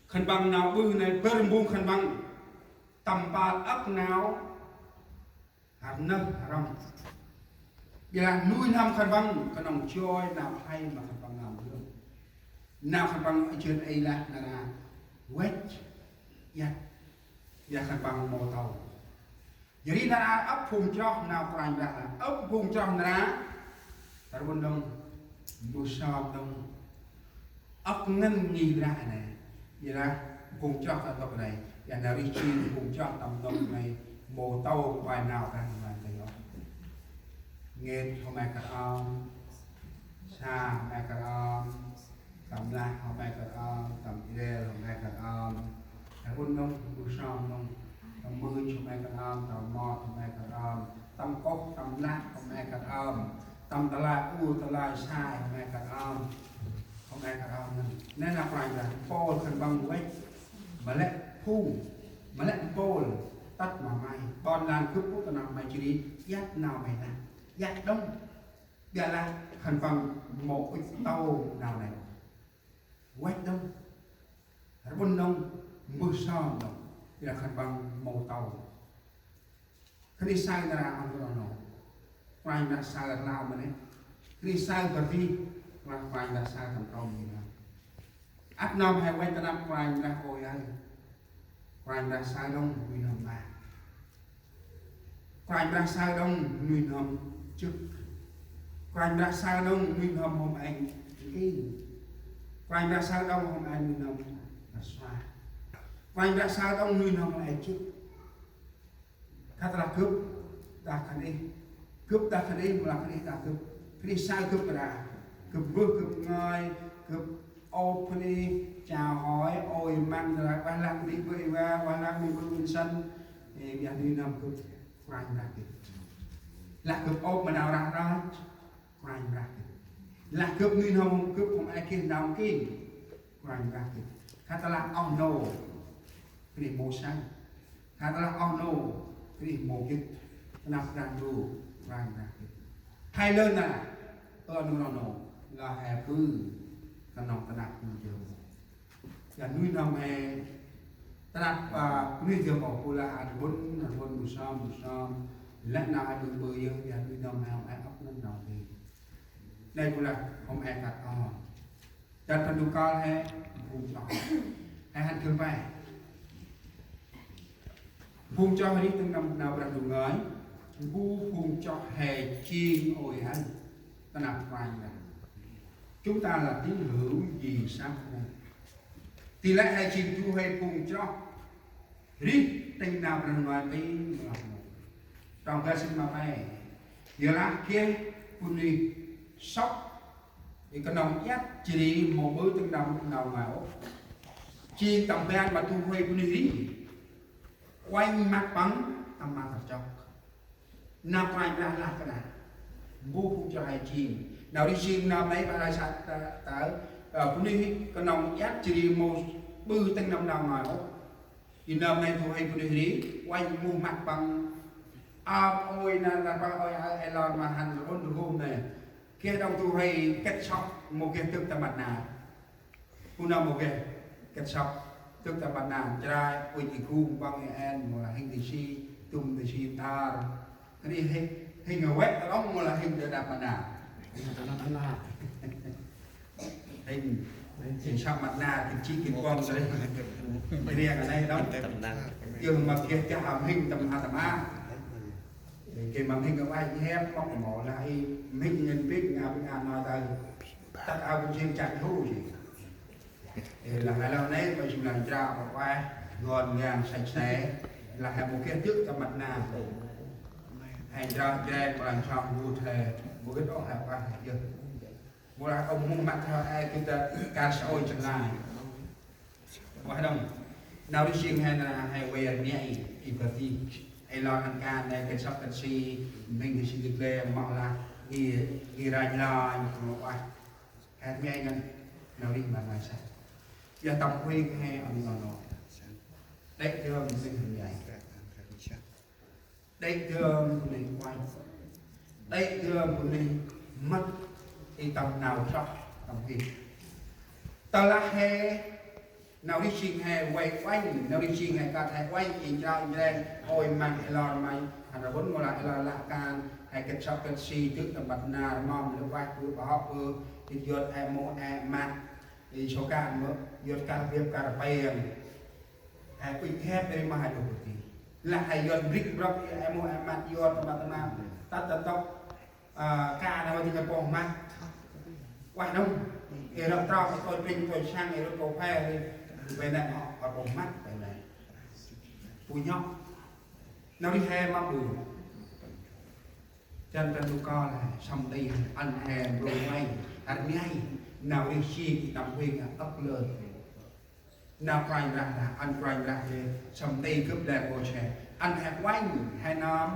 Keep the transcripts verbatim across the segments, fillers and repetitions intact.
Khân păng nau ƀư nây bâr mbung khân păng tâm pal âk nau hăr nơh hơrăm. Ƀiălah nuih n'hâm khân păng knŏng joi nau khlay ma khân păng nau mlâm. Nau khân păng jêr ê lah nar aơ văch iăt, ƀiălah khân păng mâu tâu. Jêh ri nar aơ âk phung chroh nau Kôranh Brah lah, âk phung chroh nar aơ, ta rƀŭn đŏng, mbơh sơm đŏng, âk ngăn ngih Brah nây. Ƀiălah phung chroh ta ntŭk nây, ƀiălah nar aơ jêng phung chroh tâm ntŭk nây mâu tâu khlay nau Brah nây ta yơh. Ngêt hôm e kơt ơm, sa hôm e kơt ơm, tâm lah hôm e kơt ơm, tâm Israel hôm e kơt ơm, ta rƀŭn đŏng, mbơh sơm đŏng, tâm Mưch hôm e kơt ơm, tâm Mot hôm e kơt ơm, tâm Kôh, tâm Lah hôm e kơt ơm, tâm Tơlơi Ur, Tơlơi Sai hôm e kơt ơm, hôm e kơt ơm nây. Nây nau Kôranh Brah, Pôl khân păng văch, ma lĕ phung, ma lĕ Pôl, tât ma may, ƀon lan gâp ŭch ta nau may jêh ri, iăt nau may lah, iăt đŏng. Ƀiălah khân păng mâu ŭch tâu nau nây. Văch đŏng, rƀŭn đŏng, mbơh sơm đŏng, ƀiălah khân păng mâu tâu. Khân ay say nar aơ ăn kơt nô. Kôranh Brah say rlau ma nê. Khân ay say bơh di, Kôranh Brah say tâm trôm nê. Ăt nơm he văch ta năp Kôranh Brah ôi ơi. Kôranh Brah say đŏng nuih n'hâm ma. Kôranh Brah say đŏng nuih n'hâm jêh. Kôranh Brah say đŏng nuih n'hâm hôm anh king. Kôranh Brah say đŏng hôm anh nuih n'hâm ma sua. Kôranh Brah say đŏng nuih n'hâm hôm anh jêh. Khât lah gâp đah khân ay. Gâp đah khân ay, mâu lah khân ay đah gâp. Khân ay say gâp ƀa đah. Gâp mbơh, gâp ngơi, gâp ôp khân ay, chào hỏi, ôi măng, rồi ueh lăng đi bơi wa, ueh lăng đi bơi Vincent. Ê, biăh nuih n'hâm gâp Kôranh Brah gâp. Lah gâp ôp ma nau rah rach, Kôranh Brah gâp. Lah gâp nuih n'hâm gâp hôm e geh nau king, Kôranh Brah gâp. Khât lah oh nô, khân ay mâu say. Khât lah oh nô, khân ay mâu gĭt. Ta năp Brah Ndu, Kôranh Brah gâp. He lơ na, ơ nô nô nô, lah he bư, knŏng ta năp Brah Ndu. Ƀiălah nuih n'hâm he, ta năp, a, nuih n'hâm ôh, bu lah ăn ƀŭn, ăn ƀŭn mbơh sơm, mbơh sơm. Lĕ nau ăn ƀŭn bơi yơh, ƀiălah nuih n'hâm he, hôm e âk ngăn nau bơi. Nây bu lah hôm e kơt ơm. Tă Brah Ndu kơl he, phung chroh. He hăn geh pe. Phung chroh ri tĭng nâm nau Brah Ndu ngơi. Bu phung chroh he jêng ôi hăn. Ta năp Kôranh Brah. Chúng ta là tín hữu gì sáng hôm nay? Ti lĕ he jêng du huê phung chroh. Rêh tĭng nau Brah Ndu ngơi tĭng mâu lah mâu. Trong bar sĭn ma pe. Yor lah geh bunuyh sŏk. Ê, knŏng iăt jêh ri mâu ƀư tĭng nau nau ngơi ôh. Jêng tâm ban ma du huê bunuyh rêh. Uănh măt păng tâm ma tâm chok. Nau Kôranh Brah lah kơt nây. Bu phung chroh he jêng. Nau rêh jêng nau nây Brah lah săk ta, ta, ơ, bunuyh knŏng iăt jêh ri mâu ƀư tĭng nâm nau ngơi ôh. Ê nơm nây du huê bunuyh rêh, uănh muh măt păng. Ăp ôi nơm nơm păng ôi ơ, ê lor ma hăn rƀŭn rƀŭn nê. Geh đŏng du huê kĕt sŏk, mâu geh dâk ta măt nar. Bu nơm mâu geh kĕt sŏk, dâk ta măt nar, chrai, uănh i gung, păng i en, mâu lah hêng tê si, tum tê si, tar. Kơt nây hêng, hêng a vĕ ta đŏng, mâu lah hêng ta năp măt nar. Hêng, hêng săp măt nar, kĭn chi kĭn kuŏng sơrih. Kơt nây a nây đŏng. Yơh ma geh chah a mhĭng tâm a tâm a. Geh ma mhĭng a ueh hep, pŏk mâu lah i mhĭng ngăn pĭt, ngă pĭt ngă noi tơ. Tât a pĭt jêng chăk thu jêng. Ê, lah a lor nây, ma jêng lah nchra pŏk ueh, ngon ngan săch sĕ. Lah he mâu geh dâk tâm măt nar. He nchra jreng, mâu lah nchra mut he, mâu gĭt ôh he ueh yơh. Mâu lah ôh mŭt măt he, ê, gĭt ta kar sa ôi chăng lai. Ueh đŏng. Nau rêh jêng he nơm he vay rnê i, i bơh di. Ê lor ăn kan nê kĕt sŏk kĕt si, mhĭng kĕt si kĕt lĕ, mâu lah, i, i ranh lanh, mâu ueh. He rnê ngăn, nau rêh ma ngai sa. Ƀiălah tâm huêng he ăn nô nô. Đê̆ dơm bunuyh rnê. Đê̆ dơm bunuyh uănh. Đê̆ dơm bunuyh mât i tâm nau chroh tâm huêng. Tơ lah he Nau rêh jêng he vay uănh, nau rêh jêng he kơt he uănh, i nchra i nchra, ôi măng i lor măng, hăn rƀŭn mâu lah i lor lah kan, he kĭt sŏk kĭt si, dŭt tâm ƀăt nar, mâm lĕ vah bư, bơh bư, i yot he mâu he măt, i sô kan mâu, yot kar biăp kar pêng. He uănh hep ri ma he dôk ti. Lah he yot mrĭk brŏk, he mâu he măt, yot tâm ƀăt nar, tât tât tât. Ơ, ka nau ti ka pôh măt. Ueh nŭng. Ê rŏ trao kơ tôi pring, tôi săng, ê rŏ kơ phe, ê, bên này họ, họ pôh măt, bên này. Bu nhŏk. Nau rêh he mâm bu. Chân trân bu kơl he, sâm ti he, ăn he, bu may, ăn may. Nau rêh jêng, tâm huêng, ăp lơ. Nau Kôranh Brah lah, ăn Kôranh Brah he, sâm ti gâp đe kôch he. Ăn he uănh, he nơm,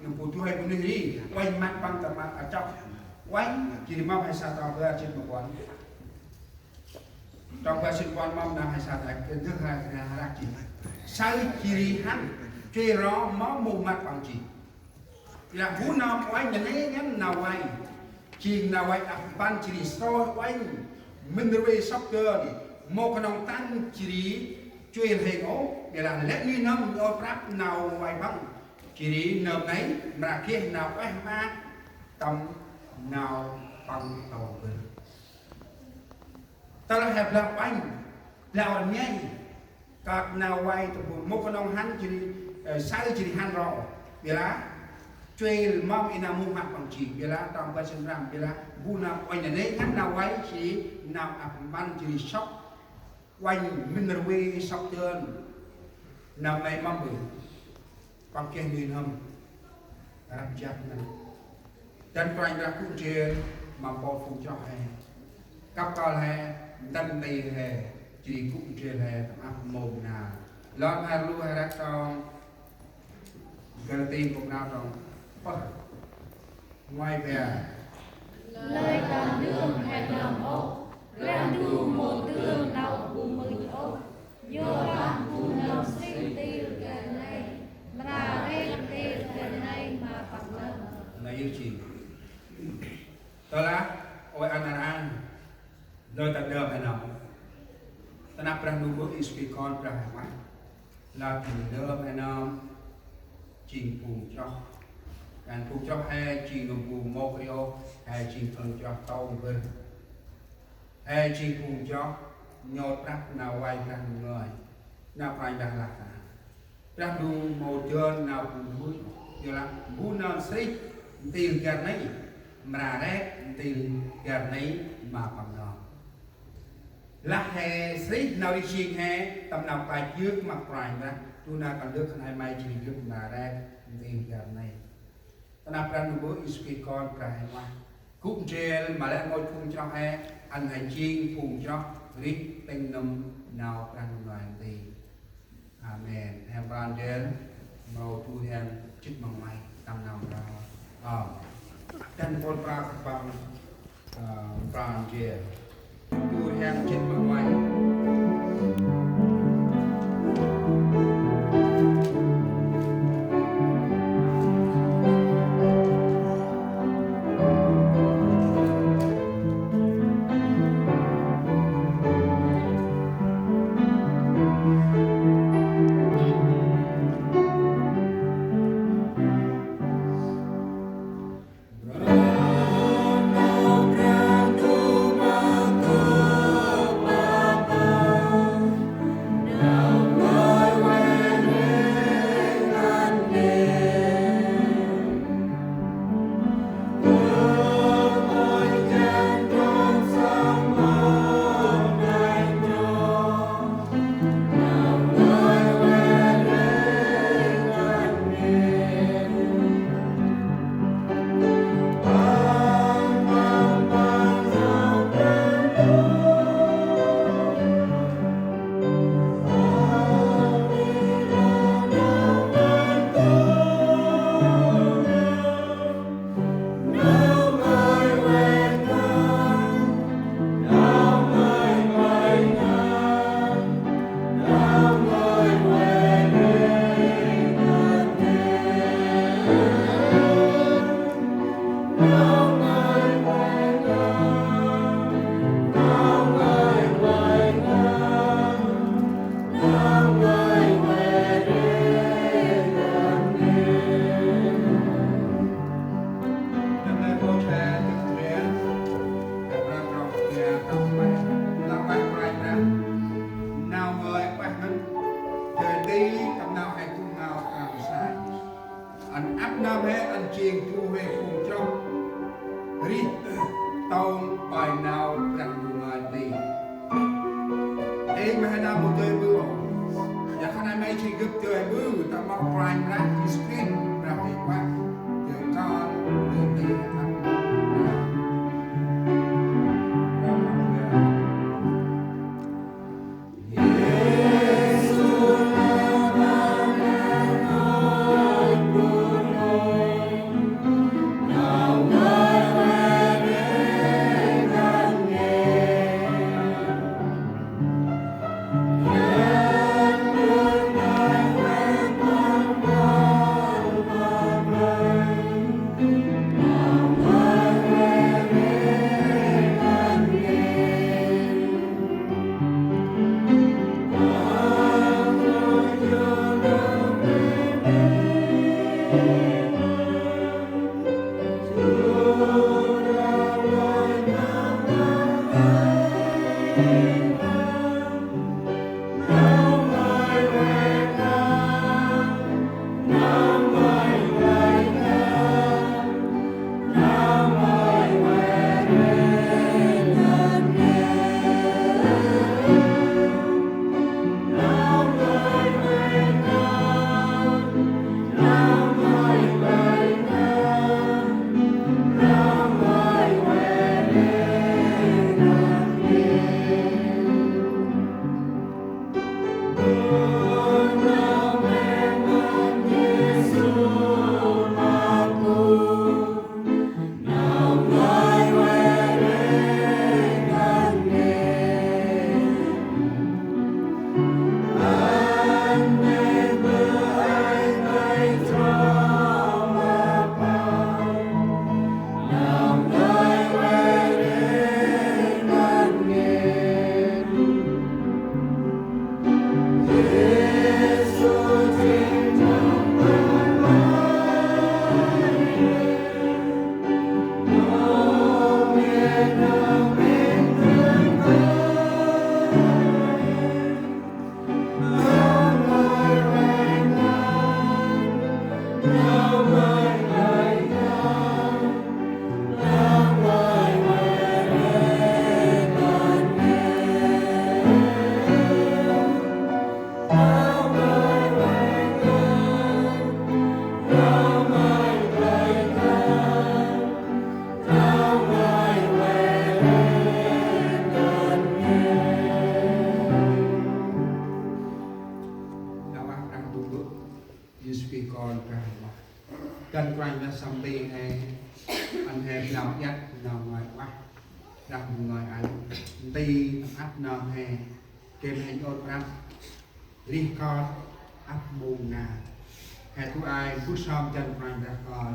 nơm bu du he bunuyh ri, uănh măt păng tâm măt achok. Uănh, jêh ri mâm he sa trong bar jê̆t ma puăn. Trong bar jê̆t puăn mâm nơm he sa trong, kơ dơh he, he, he rah jêh. Saơ jêh ri hăn, chuê ro mâm mâu măt păng jêh. Lah bu nơm uănh nanê̆ ngăn nau vay. Jêng nau vay ăp mpăn jêh ri srôih uănh. Mĭn rvê sŏk dơn. Mâu knŏng tăng jêh ri chuê lhêng ôh. Ƀiălah lĕ nuih n'hâm nhŏ prăp nau vay păng. Jêh ri nơm nây mra geh nau ueh maak tâm nau păng tông bơh. Tơlah he blau uănh, blau rnhei, kơt nau vay tâm bu mâu knŏng hăn jêh ri, ơ, saơ jêh ri hăn ro. Ƀiălah, chuê mâm i nau mâu măt păng jêh. Ƀiălah, trong bar jê̆t prăm, ƀiălah, bu nơm uănh nanê̆ ngăn nau vay jêh ri nau ăp mpăn jêh ri sŏk. Uănh mĭn rvê sŏk dơn. Nơm nây mâm bơh. Păng geh nuih n'hâm. Răp jăp nây. Dăn Kôranh Brah gŭ ndrel ma mpôl phung chroh he. Kăp kơl he, dăn nti he, jêh ri gŭ ndrel he, tâm ăp mông nau. Lor he rlu he răk trong, Galati mpôl nau trong pơh. Ngoai be. Lơi ta ndơm he nơm ôh, Brah Ndu mâu dơn nau bu mưch ôh. Yorlah bu nơm srih ntil geh nây, mra rêh ntil geh nây ma Păng nơm. Nây yơh jêng. Tơlah, ôi ăn ar an, lơi ta ndơm he nơm. Ta năp Brah Ndu Yêsu Krist Kon Brah he măt. Lah ta ndơm he nơm, jêng phung chroh. Kan phung chroh he jêng nơm bu mâu kri ôh, he jêng phung chroh tông bơh. He jêng phung chroh, nhŏ prăp nau vay Brah Ndu ngơi. Nau Kôranh Brah lah ta. Brah Ndu mâu dơn nau bu mưch, yorlah bu nơm srih ntil geh nây, mra rêh ntil geh nây ma Păng nơm. Lah he srih nau rêh jêng he, tâm nau klach yơk ma Kôranh Brah, du nau kăn lơk khân ay may jêh ri yơk mra rêh ntil geh nây. Ta năp Brah Ndu Yêsu Krist Kon Brah he măt. Gŭ ndrel ma lĕ rngôch phung chroh he, ăn he jêng phung chroh rêh tĭng nâm nau Brah Ndu ngơi nti. Amen. He mra ndrel, mâu du he jê̆t ma ngoai, tâm nau mra. Ơ. Dăn mpôl mra kơ păng, ơ, mra ndrel. Du he jê̆t ma ngoai. Ê, mhe nau mâu dơi ƀư ôh. Yor khân ay mhe jêng gâp dơi ƀư, tâm mâp Kôranh Brah Yêsu Krist, Brah Huêng Ueh, dơi Kon, dơi Nti, tâm mâp Brah. Nau ăp Brah Ndu Mbơ̆, Yêsu Krist Kon Brah Huêng Ueh. Dăn Kôranh Brah săm nti he, ăn he blao iăt nau ngơi ueh, Brah Ndu ngơi ăn. Nti tâm ăp nơm he, gay ma he nhŭp prăp, rêh kơt, ăp mông nar. He tu ai mbơh sơm dăn Kôranh Brah Kon.